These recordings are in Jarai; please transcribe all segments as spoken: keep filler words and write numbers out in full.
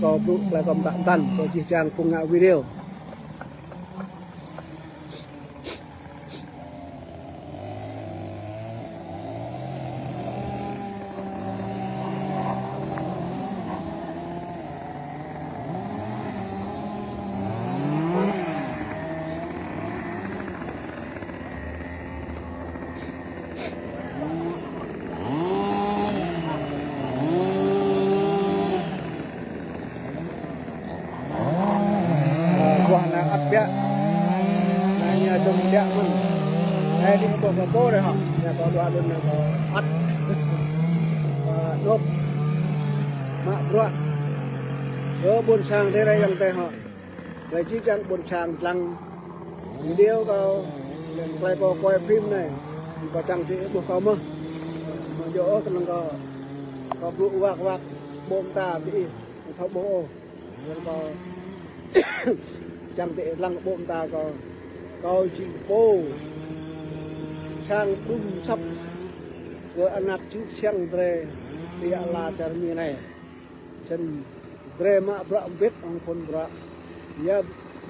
Kâo brŭ tơlơi kâo pơtă pơtăn kơ jih jang phung ngă video. Ơ, guah anai ăt biă. Anai ñu dŏng biă mơ̆n. Anai dih kâo kơ pô dih hŏ. Ñu kâo dua lŏn anai kâo ăt. Ơ, nôk. Mă bruă. Kơ ƀôn sang tơ rai yang tơ hŏ. Tơlơi jih jang ƀôn sang lăng video kâo, lăng tơlơi kâo quay phim anai. Kâo čang tơ ih ƀuh kâo mơ̆n. Mơ̆ yua ôh kơnơ̆ng kâo, kâo blŭ wak wak ƀô̆ mơta tơ ih, thâo ƀuh ôh. Yua kâo čang tơ ih lăng ƀô̆ mơta kâo. Kâo jing pô sang đŭm asăp kơ ană čư̆ siăng drơi tơ ala čar Mi anai. Snăn drơi mă bruă mbĭt hŏng phŭn bruă. Yua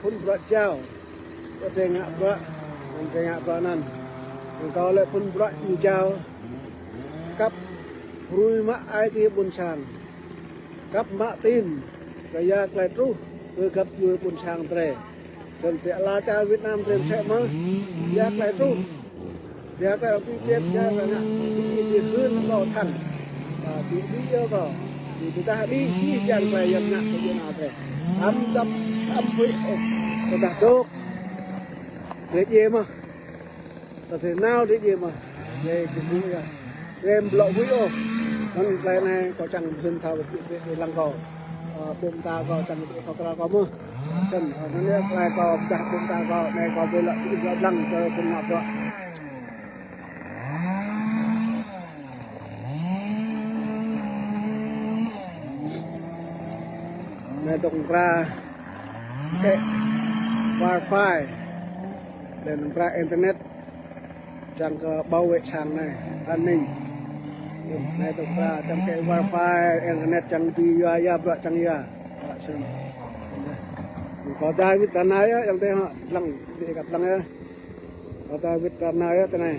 phŭn bruă jao. Kơ drơi ngă bruă, hŏng drơi ngă bruă anăn. Hŏng kâo lĕ phŭn bruă ñu jao. Kăp hrui mă ai tiê ƀôn sang. Kăp mă tin kơ yua tơlơi truh kơ găp djuê ƀôn sang drơi. Snăn tơ ala čar Việt Nam drơi msĕ mơ̆n. Yua tơlơi truh. Yua tơlơi pơpĭt, yua tơlơi ngă, pơpĭt hưn kâo thăng. Ơ, pơpĭt yua kâo. Pơpĭt tơdah đĭ, đĭ jang tơlơi yua ngă kơ djuê ana drơi. Ăm dăp, ăm huĭ ôh. Tơdah dôk. Drơi djai mơ̆n. Tơdah nao drơi djai mơ̆n. Drơi kơ huĭ yơh. Drơi ƀlŏ huĭ ôh. Anăn tơlơi anai kâo čang hưn thâo kơ pơpĭt lăng kâo. Ơ, ƀô̆ mơta kâo čang pơpĭt thâo kral kâo mơ̆n. Snăn, ơ, anăn yơh tơlơi kâo pơdah ƀô̆ mơta kâo, anai kâo brơi lŏ pơpĭt lăng kơ phung ngă bruă. Anai dŏng mkra kĕ wifi, lĕ dŏng mkra internet, čang kơ bảo vệ sang anai, an ninh. Anai dŏng mkra čang kĕ wifi, internet čang dưi yua, yua bruă čang yua. Kâo dai wĭt tơ anai yơh, yang tơ hŏ, lăng, dih kăp lăng yơh. Kâo dai wĭt tơ anai yơh, tơ anai.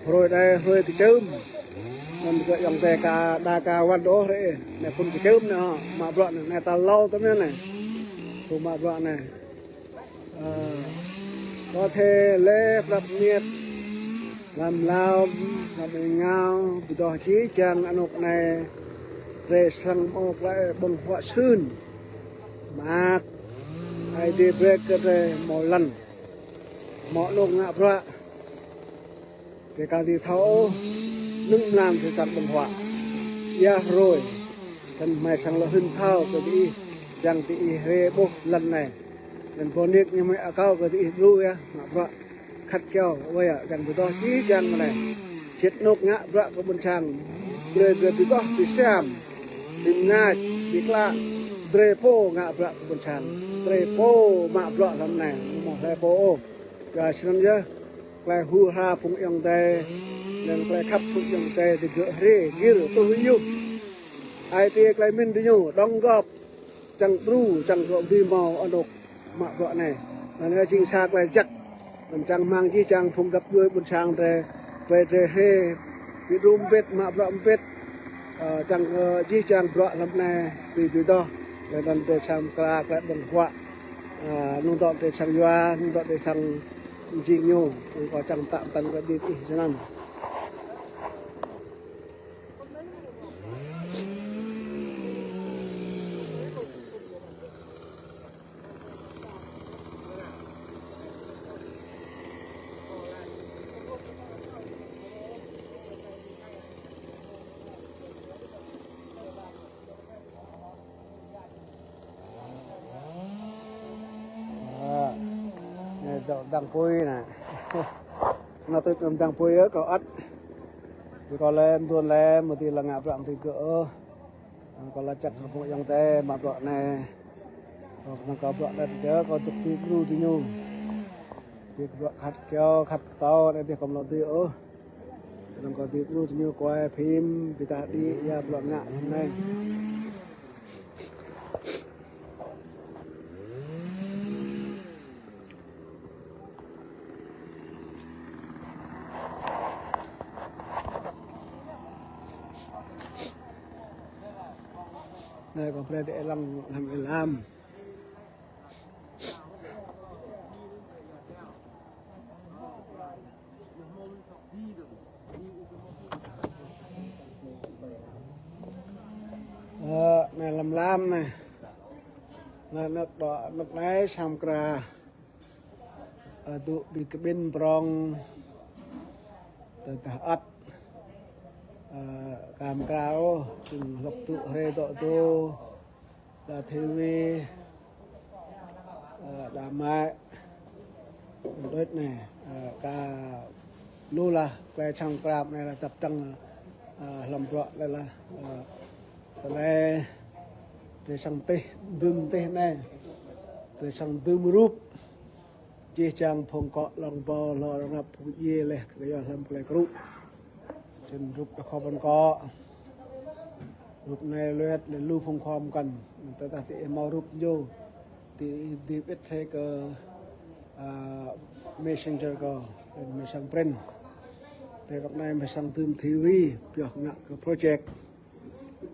Hrơi anai hrơi kơčưm. Anăn kơ ayŏng adơi ka, đa ka wăn ôh rĕ. Anai phŭn kơčưm anai hŏ, mă bruă anai, anai tal hlâo tơ mơ̆n anai. Phŭn mă bruă anai. Ơ, kơ thê lĕ prăp miêt, lăm hlâo, lăm êngao, ƀiădah jih jang anôk anai, drơi srăng mâo klă ƀơ̆ng huă sưn. Mơak, Aê Diê brơi kơ drơi mâo lăn, mâo anôk ngă bruă. Kơ ka dưi thâo ôh, nưng mlam drơi srăng ƀơ̆ng huă. Yua hrơi, snăn hmei srăng lŏ hưn thâo kơ diih, čang diih rai ƀuh lăn anai. Lăn Bơnik ñu hmei akâo kơ diih đru yơh, ngă bruă khăt kơyâo, wơ̆t yơh, čang ƀiădah jih jang mơ̆n anai. Sĭt anôk ngă bruă kơ ƀôn sang, brơi drơi bi koh, bi siam, bi mngač, bi klă, drơi pô ngă bruă kơ ƀôn sang, drơi pô mă bruă lăm anai, mâo hlơi pô ôh. Yua snăn yơh, tơlơi hur har phung ayŏng adơi, lĕ tơlơi khăp phung ayŏng adơi, digơ̆ hrê, gir, tuh yuh. Ai tiê tơlơi mĭn diñu, đóng góp, čang đru, čang kơ dưi mâo anôk mă bruă anai. Anăn yơh jing sa tơlơi jăk. Anăn čang rơmang jih jang phung găp djuê ƀôn sang drơi, drơi, drơi hrê, bi đru mbĭt, mă bruă mbĭt. Ơ, čang kơ jih jang bruă lăm anai, bi, bi doh. Lĕ anăn drơi srăng mkra, tơlơi ƀơ̆ng huă. Ơ, anŭn dŏ drơi srăng yua, anŭn dŏ drơi srăng jing ñu, kâo čang pơtă pơtăn kơ diih snăn. Ơ, anai dŏ Dăng apui anai. Anai tui anŭn dăng apui ơ, kâo ăt. Tui kâo lĕ, mơ̆ng tui lĕ, mơ̆ng tui lĕ ngă bruă mơ̆ng tui gơ̆ ơ. Kâo laĭ čăk kơ phung ayŏng adơi mă bruă anai. Kâo kơnơ̆ng kâo bruă anai tơ, kâo dŏ tui gru tui ñu. Tui bruă khăt kơyâo, khăt tâo, anai tui kâo mlâo tui ôh. Kơnơ̆ng kâo tui gru tui ñu, kâo ƀuh phim, ƀing ta đĭ, ia bruă ngă anai. Anai kâo brơi tơ lăng, lăng, lăng. Ơ, anai lăm lăm anai. Anai anŏ đŏ, anŏ anai sang kra. Ơ, dŏ ƀing kơ ƀing prong. Tơdah ăt. Ơ, kăm kra ôh, sing hlŏk dŏ hrơi dŏ dŏ. Đa Thê Wi, ơ, đa Mai, đôč anai, ơ, kơ lu lah, klei sang krap anai lah čăp tăng, ơ, hlăm bruă anai lah, ơ, tơlơi, tơlơi sang tih, dưm tih anai, tơlơi sang dưm rup. Jih jang phung kŏ lŏng ƀâo hlâo rơngăp phung djiê laih kơ yua hlăm klei krŭ. Sĭt rup kơ khŏm pơkŏ. Rup anai luet lĕ lu phung khŏm kăn. Tơdah tơ ih hmâo rup ñu. Tơ ih dĭp ih thâo kơ, a, messenger kơ. Mơi sang print. Tơ kăp anai mơi sang dưm Thê Wi. Pioh ngă kơ project.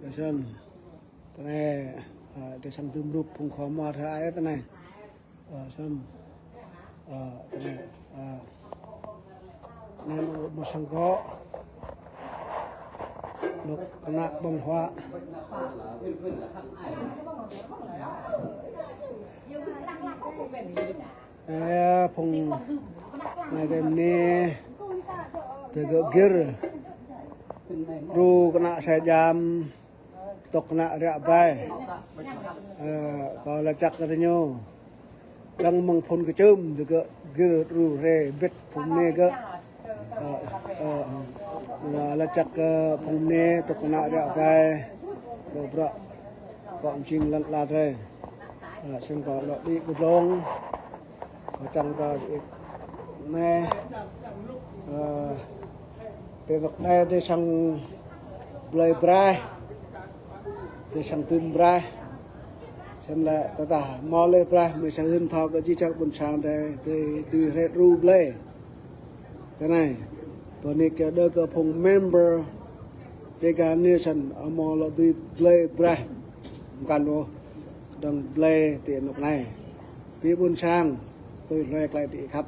Yua sĭt. Tơ anai, a, tơ sang dưm rup phung khŏm mơ̆ tha ai tơ anai. Ơ, sĭt. Ơ, tơ anai, ơ, anai anŏ mơi sang gŏ. Anŏ kơnă ƀơ̆ng huă. Ơ, phung anai tơ mơ̆n anai. Tơ gơ̆ gir. Đru kơnă sa jam. Tŏk kơnă ră ƀai. Ơ, kâo laĭ čăk kơ ñu. Dăng mơ̆ng phŭn kơčưm, tơ gơ̆ gir đru hrơi bĭt phung anai gơ̆. Ơ, ơ, ơ, laĭ čăk kơ phung anai tŏk kơnă ră ƀai. Kơ bruă. Kơ mơčĭng lăn ala drơi. Ơ, sĭt kâo lŏ đĭ kơ dlông. Kâo čang kơ đĭ anai, ơ, tơ anŏ anai drơi sang blơi braih, drơi sang dưm braih. Sĭt lĕ tơdah hmâo lĕ braih, mơi sang hưn thâo kơ jih jang ƀôn sang drơi, drơi dưi hrĕ đru blơi. Tơ anai, pơ anai kơ đơ kơ phung member Dega Nation, hmâo lŏ dưi blơi braih. Mơkăn ôh, dŏng blơi tơ anŏ anai. Ƀing ƀôn sang, tui hlue klei tơ ih khăp.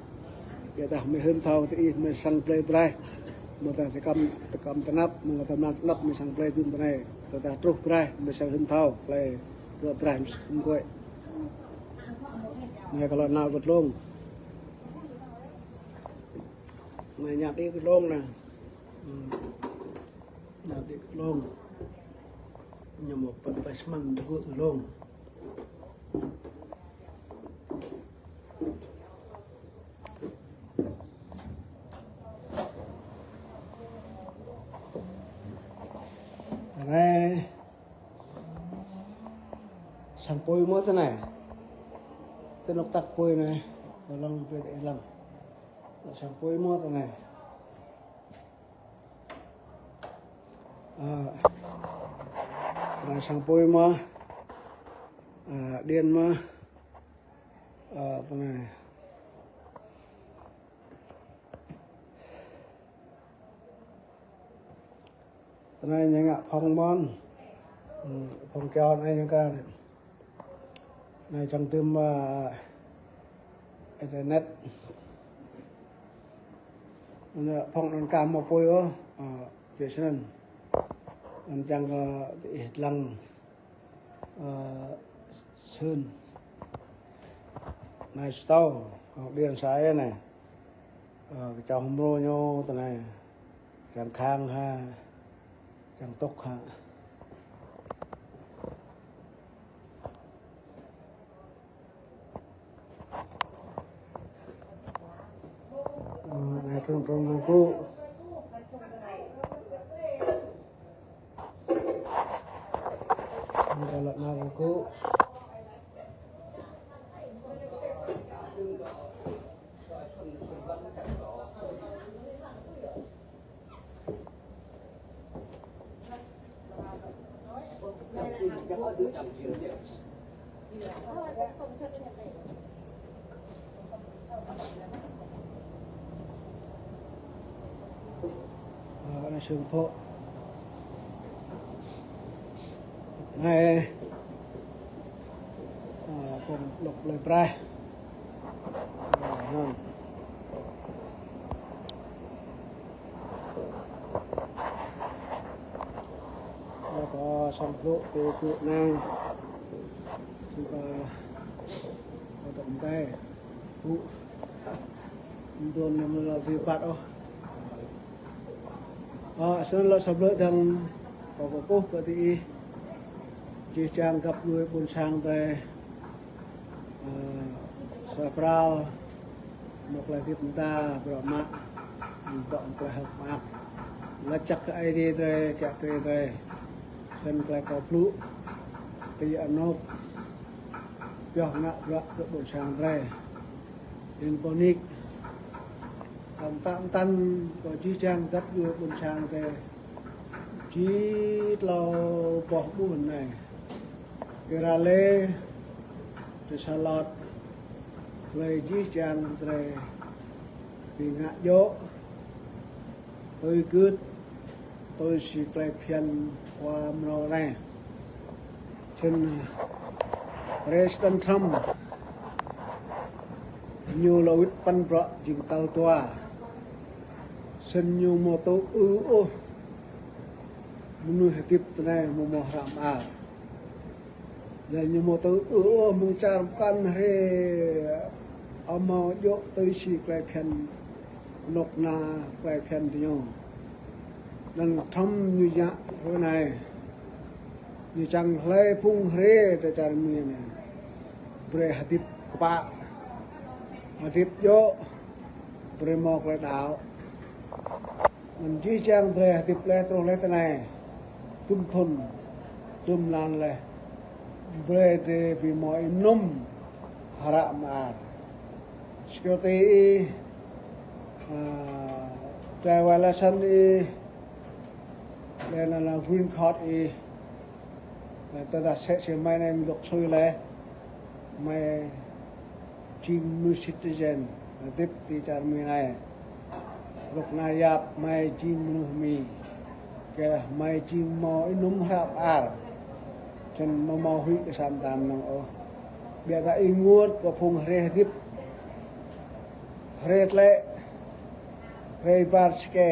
Yua dah mơi hưn thâo tơ ih mơi sang blơi braih. Mơ̆ dah tơkăm, tơkăm tơnap, mơ̆ dah mă tơnap mơi sang blơi dưm tơ anai. Tơdah truh braih, mơi sang hưn thâo, klei kơ braih mơi sang kơi. Anai kâo lŏ nao kơ dlông. Anai ñăt đĭ kơ dlông anai. Hmm. Anai đĭ kơ dlông. Ñu mơ̆ pơ̆t pơ̆t mơ̆ng tơ gơ̆ kơ dlông. Anai. Sang apui mơ̆ tơ anai. Tơ anŏ tăk apui anai. Kâo lăng pĭt ih lăng. Sang apui mơ̆ tơ anai. Ơ, tơ anai sang apui mơ̆. Ơ, điện mơ̆. Ơ, tơ anai. Tơ anai ñu ngă phŏng mơ̆n. Hmm, phŏng kơyâo anai ñu kơ anai. Anai čang dưm, ơ, internet. Anai phŏng anŭn kơ mă apui ôh, ơ, Việt Nam. Anŭn čang kơ, ơ, tơ ih lăng, ơ, sưn. Anai stau, kơ điện sai anai. Ơ, kơ čang hmrô ñu tơ anai. Čang khang ha. Čang tŏk ha. Trong trong gô gô. Trong trong lăp na gô gô. Ơ, anai sưng phô. Anai, ơ, phung lŏk lơi braih. Ơ, anŭn. Ơ, kâo song blŭ kơ gơ̆ anai. Song kâo, kâo tŏk mơtai. Gơ̆. Mơdôn anai mơ̆ lăp dih păt ôh. Ơ, snăn lŏ sa blư̆ dơ̆ng kâo kơkuh kơ diih. Jih jang găp djuê ƀuôn sang drei. Ơ, sa pral, mâo klei hơdip mơda, bruă mă, bruă mă klei hơ̆k mơak. Lač jăk kơ Aê Diê drei, kiă kriê drei. Snăn klei kâo blŭ, ti anôk, pioh ngă bruă kơ ƀuôn sang drei. Ƀing pô nik, kâo mtă mtăn kơ jih jang găp djuê ƀuôn sang drei. Jih tlâo boh ƀuôn anai. Kơ ră lĕ, tơ sa lŏt, klei jih jang drei, bi ngă djŏ, tui gưt, tui si klei phiăn khua mrâo anai. Snăn, President Trump, ñu lŏ wĭt păn bruă jing tal dua. Snăn ñu amâo tŭ ư ôh mơnuih hơdip tinei amâo mâo hră mơar. Leh ñu amâo tŭ ư ôh mơ̆ng čar pơkŏn hriê amâo djŏ tui si klei phiăn anôk na klei phiăn diñu. Anăn Trump ñu djă hruê anai. Ñu čiăng hlei phung hriê tơ čar Mi anai. Brei hơdip kpă. Hơdip djŏ. Brei mâo klei đăo. Anăn jih jang drei hơdip leh truh leh tinei. Dŭm thŭn, dŭm mlan leh. Brei drei bi mâo ênŭm hră mơar. Security ih, ơ, driver license ih, leh anăn green card ih. Leh tơdah sĕ si hmei anei mơ̆ng dŏ sui leh, hmei jing mơnuih citizen, hơdip ti čar Mi anei. Rŏk anai yap hmei jing mơnuih Mi. Kơ hmei jing mâo ênŭm hră mơar. Snăn amâo mâo huĭ kơ sa mta mơnơ̆ng ôh. Ƀiădah ih ênguôt kơ phung hriê hơdip. Hriê tlĕ, hriê ƀar čơkê,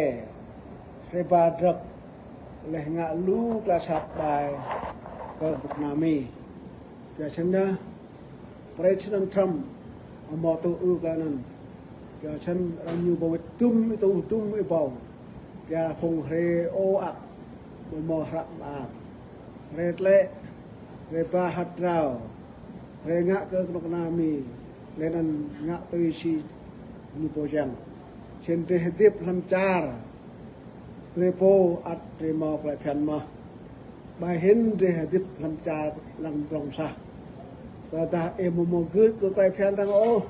hriê ƀar drơ̆k, leh ngă lu klei sat ƀai kơ kơnuk kơna Mi. Kyua snăn yơh, President Trump amâo tŭ ư kơ anăn. Kyua snăn arăng ñu ba wĭt dŭm êtuh dŭm êbâo. Kyua phung hriê ôh ăt amâo mâo hră mơar. Hriê tlĕ, hriê ba hăt drao, hriê ngă kơ kơnuk kơna Mi, leh anăn ngă tui si ñu pô čiăng. Snăn drei hơdip hlăm čar drei pô ăt drei mâo klei phiăn mơh. Ƀai hĭn drei hơdip hlăm čar lăm drŏng sah. Tơdah ih amâo mâo gưt kơ klei phiăn arăng ôh,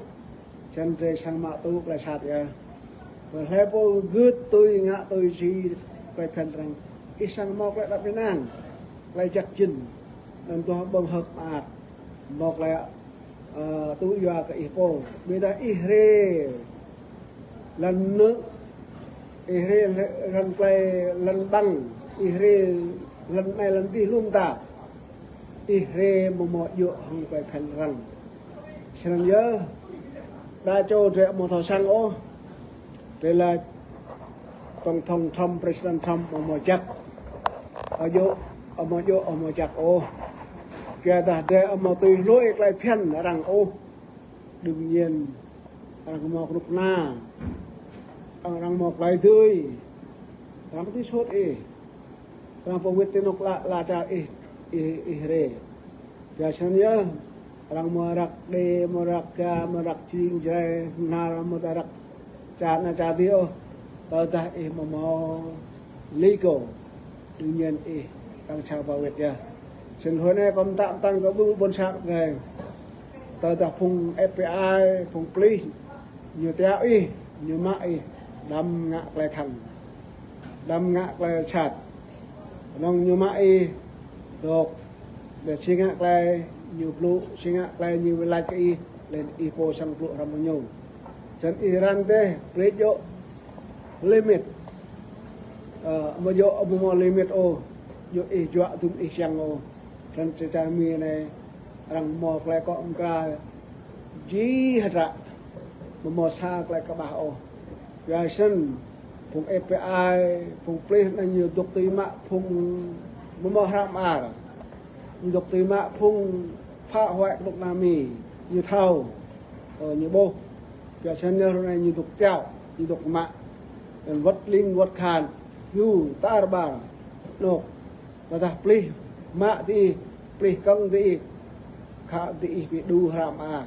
snăn drei srăng mă tŭ klei sat yơh. Ƀiădah hlei pô gưt tui ngă tui si klei phiăn arăng, ih srăng mâo klei êđăp ênang, klei jăk jĭn, anăn duah ƀơ̆ng hơ̆k mơak, mâo klei, ơ, tŭ yua kơ ih pô. Ƀiădah ih hriê lăn nư̆, ih hriê lăn klei lăn ƀăng, ih hriê lăn anei lăn dih lu mta. Ih hriê amâo mâo djŏ hŏng klei phiăn arăng. Snăn yơh, đa čô drei amâo thâo săng ôh. Drei lač Tổng thống Trump, President Trump amâo mâo jăk. Amâo djŏ, amâo djŏ, amâo jăk ôh. Kyuadah drei amâo tui hlue klei phiăn arăng ôh. Đương nhiên, arăng mâo kơnuk kơna, arăng mâo klei dưi, arăng tui suôt ih. Arăng pơwĭt ti anôk ala čar ih, ih, ih hriê. Kyua snăn yơh, arăng mâo răk Đê, mâo răk Ga, mâo răk Jing, Jrai, Bơhnar, mâo răk Čar anai čar adih ôh. Tơdah ih mơ̆ hmâo legal, đương nhiên ih kăng sa ba wet yơh. Snăn hrơi anai kâo mtă mtăn kơ ƀing ƀuôn sang drei. Tơdah phung F B I, phung pôlis, ñu tiŏ ih, ñu mă ih, đăm ngă klei khăng, đăm ngă klei sat. Knŏng ñu mă ih dôk, leh si ngă klei ñu blŭ, si ngă klei ñu wĭt lač kơ ih, leh ih pô săng blŭ hrăm ñu. Snăn ih răn dêh, brei djŏ limit. Ơ, amâo djŏ amâo mâo limit ôh, djŏ ih juă dŭm ih siăng ôh. Snăn čar Mi anai arăng mâo klei kŏ mkra jih hdră, amâo mâo sa klei kƀah ôh. Kyua snăn phung F B I, phung pôlis anăn ñu dôk tui mă phung amâo mâo hră mơar. Ñu dôk tui mă phung phá hoại knŭk kna Mi, ñu thâo, ơ, ñu ƀuh. Kyua snăn yơh hrơi anai ñu dôk tiŏ, ñu dôk mă. Anăn wăt ling wăt khan, ñu tar ƀar, anôk. Tơdah pôlis mă diih, pôlis kăng diih, khă diih bi đu hră mơar.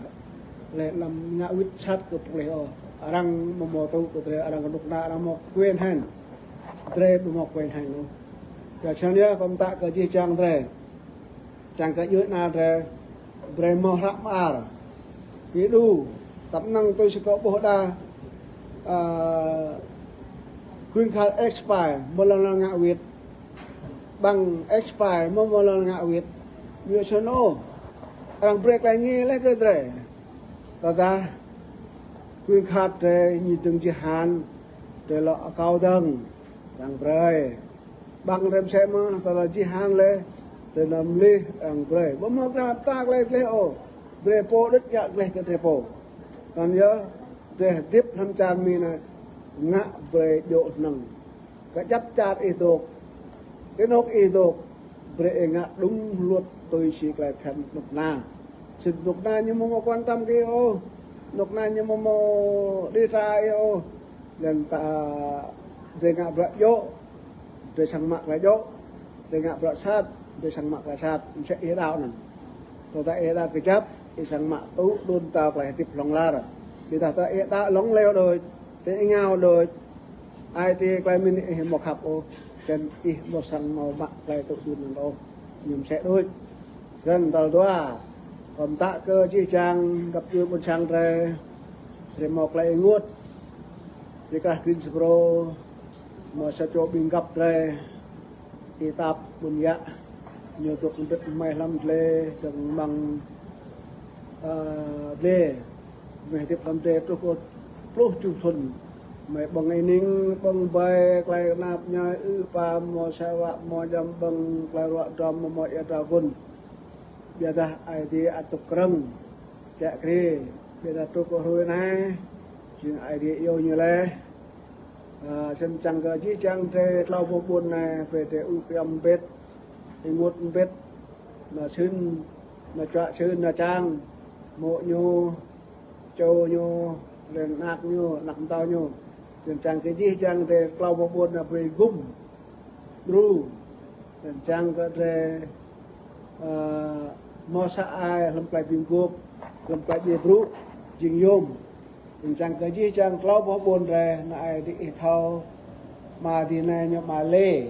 Leh anăn ngă wĭt sat kơ pôlis ôh. Arăng amâo mâo tŭ kơ drei, arăng knŭk kna, arăng mâo quyền hành. Drei amâo mâo quyền hành ôh. Kyua snăn yơh kâo mtă kơ jih jang drei, čiăng kơ djuê ana drei brei mâo hră mơar. Bi đu, tăp năng tui si kâo ƀuh đa, ơ, green card expire, amâo lŏ ngă wĭt. Bằng expire, amâo, amâo lŏ ngă wĭt. Ñu snăn ôh. Arăng brei klei ngă leh kơ drei. Tơdah green card drei ñu dơ̆ng jih han, drei lŏ akâo dơ̆ng, arăng brei. Bằng drei msĕ mơh, tơdah jih han leh, drei nao mlih, arăng brei. Amâo mâo klei pơtă klei gleh ôh. Drei pô đuč ngă gleh kơ drei pô. Anăn yơh, drei hdĭp hlăm čar Mi anai, ngă brei djŏ hnơ̆ng. Kjăp čar ih dôk, ti anôk ih dôk, brei ih ngă đúng luật tui si klei bhiăn knŭk kna. Snăn knŭk kna ñu amâo mâo quan tâm kơ ih ôh, knŭk kna ñu amâo mâo đi tra ih ôh. Leh anăn ta drei ngă bruă djŏ, drei săng mă klei djŏ, drei ngă bruă sat, drei săng mă klei sat, msĕ ih đăo anăn. Tơdah ih đăo kjăp, ih săng mă tŭ đŭn ta klei hdĭp hlŏng lar. Ƀiădah tơdah ih đăo lŏng leo đôč, ti ih êngao đôč, ai tiê klei mĭn ih amâo khăp ôh, čiăng ih amâo săng mâo mă klei tŭ đŭn anăn ôh, ñu msĕ đôč. Snăn tal dua, kâo mtă kơ jih jang găp djuê ƀuôn sang drei, drei mâo klei ênguôt. Ti krah Greensboro, mâo sa čô ƀĭng găp drei, Y Tap ƀuôn Yă, ñu dôk mbĭt hmei hlăm dliê, dơ̆ng mơ̆ng, ơ, dliê. Hmei hdĭp hlăm dliê truh kơ pluh kjuh thŭn. Hmei ƀơ̆ng ênĭng, ƀơ̆ng bai, klei knap mñai, ư̆ êpa, mâo sa wă, mâo jăm ƀơ̆ng, klei ruă duam, mâo ia dragon. Ƀiădah Aê Diê ăt dôk krơ̆ng, kiă kriê. Ƀiădah truh kơ hruê anei, jing Aê Diê iâu ñu leh. Ơ, snăn čiăng kơ jih jang drei tlâo boh ƀuôn anei, brei drei ur kyăm mbĭt, ênguôt mbĭt, nao čhưn, nao čuă čhưn, nao čang, mô̆ ñu, čô ñu, leh anăn anak ñu, anak mtao ñu. Snăn čiăng kơ jih jang drei tlâo boh ƀuôn anei brei gŭm đru. Snăn čiăng kơ drei, ơ, mâo sa ai hlăm klei bi mguôp, hlăm klei djiê brŭ, jing yôm. Snăn čiăng kơ jih jang tlâo boh ƀuôn drei, anăn ai dih ih thâo, ama dih anei ñu ama Lê.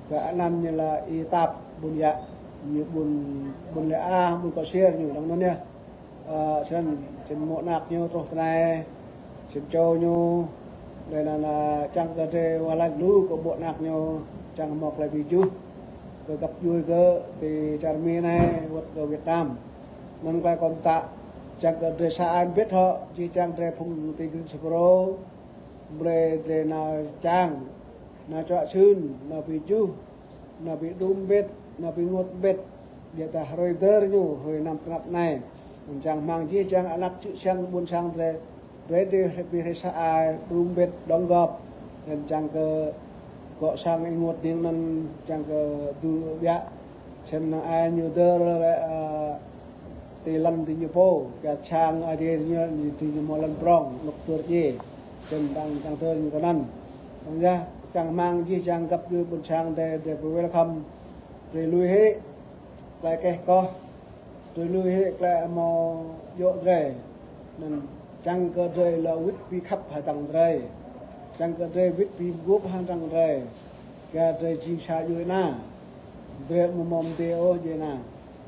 Kơ anăn ñu lĕ Y Tap ƀuôn Yă, ñu ƀuôn, ƀuôn Lê A, ƀuôn Kŏ Siêr ñu, dăng anăn yơh. Ơ, snăn, snăn mô̆ anak ñu truh ti anei, snăn čô ñu, leh anăn, ơ, čiăng kơ drei wah lač lu kơ mô̆ anak ñu, čiăng mâo klei bi juh kơ găp djuê gơ̆ ti čar Mi anei, wăt kơ Việt Nam. Anăn klei kâo mtă, čiăng kơ drei sa ai mbĭt hŏ, jih jang drei phung ti Greensboro, brei drei nao čang, nao čuă čhưn, nao bi juh, nao bi đru mbĭt, nao bi ênguôt mbĭt. Ƀiădah hruê dơr ñu, hruê năm tơnap anei. Anăn čiăng hmăng jih jang anak čư̆ čhiăng ƀuôn sang drei, brei drei bi hriê sa ai, đru mbĭt, đóng góp. Anăn čiăng kơ gŏ sang ênguôt hnĭng anăn, čiăng kơ dưi ƀiă. Snăn năng ai ñu dơr lĕ, ơ, ti lăn ti ñu pô, kiă sang Aê Diê ñu, ñu ti ñu mâo lăn prŏng, anôk dơr djiê. Snăn dăng, dăng dơr ñu tinăn. Anăn yơh, čiăng hmăng jih jang găp djuê ƀuôn sang drei, drei bi welcome, drei lui hĕ klei keh koh, drei lui hĕ klei amâo djŏ drei. Anăn Čang kơ drơi lŏ wĭt pi khăp hơdrăng drơi. Čang kơ drơi wĭt pi mguôp hơdrăng drơi. Kơ drơi jing sa djuai ana. Drơi mơmŏm dê ôh djuai ana.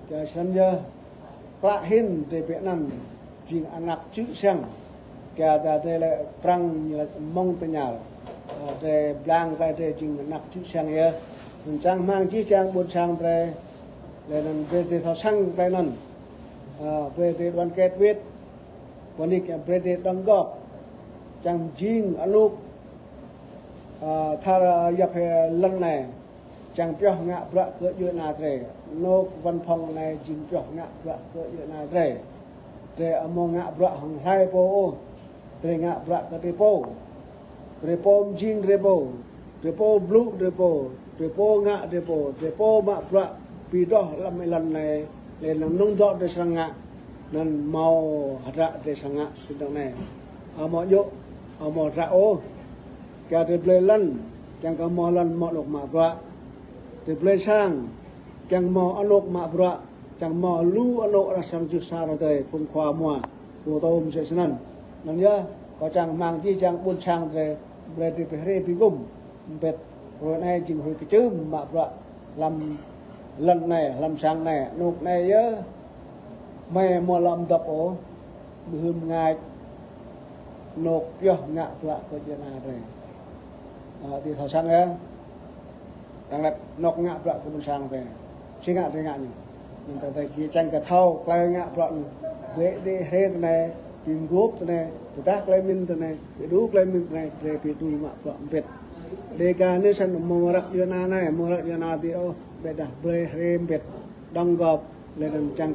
Kơ snăn yơh. Klă hĭn drơi bĕ anăn jing anak čư̆ siăng. Kơ ta drơi lĕ Prăng ñu laĭ mông tơñal. Ơ, drơi blang kơ drơi jing anak čư̆ siăng yơh. Anăn čang hmang jih jang ƀuôn sang drơi. Lĕ anăn brơi drơi thâo săng klei anăn. Ơ, brơi drơi đoàn kết wĭt. Pơnik brơi drơi đóng góp. Čang jing anôk, ơ, thar, ơ, yap he lăn anai. Čang pioh ngă bruă kơ djuai ana drơi. Anôk văn phòng anai jing pioh ngă bruă kơ djuai ana drơi. Drơi amâo ngă bruă hŏng hlơi pô ôh. Drơi ngă bruă kơ drơi pô. Drơi pô mjing drơi pô. Drơi pô blŭ drơi pô. Drơi pô ngă drơi pô. Drơi pô mă bruă pi dŏ hlăm êlan anai. Lĕ năng nung dŏ drơi srăng ngă. Năng mâo hdră drơi srăng ngă sĭt dŏ anai. Amâo djŏ, amâo hdră ôh. Kơ drơi blơi lăn, kiăng kơ mâo lăn mâo anôk mă bruă. Drơi blơi sang, kiăng mâo anôk mă bruă. Čang mâo lu anôk arăng srăng juh sa rơdơi phung khua mua. Pô tôm sĕ snăn. Anăn yơh, kâo čang hmang jih jang ƀuôn sang drơi, brơi drơi pơhrê bi gum. Mbĭt, hruê anai jing hruê kčưm mă bruă hlăm lăn anai, hlăm sang anai, anôk anai yơh. Mơi mâo lŏ mdăp ôh, mơhưm mngač, anôk pioh ngă bruă kơ djuai ana drơi. Ơ, drơi thâo săng yơh. Tăng lĕ anôk ngă bruă kơ ƀuôn sang drơi. Si ngă drơi ngă ñu. Anăn ta drơi gih čang kơ thâo klei ngă bruă ñu. Bĕ drơi hrê tơ anai, bi mguôp tơ anai, tơdah klei mĭn tơ anai, bi đru klei mĭn tơ anai, drơi bi đru mă bruă mbĭt. Đêga anai săn mâo răk djuai ana anai, mâo răk djuai ana dih ôh, ƀiădah brơi hrê mbĭt. Đóng góp, lĕ anăn čang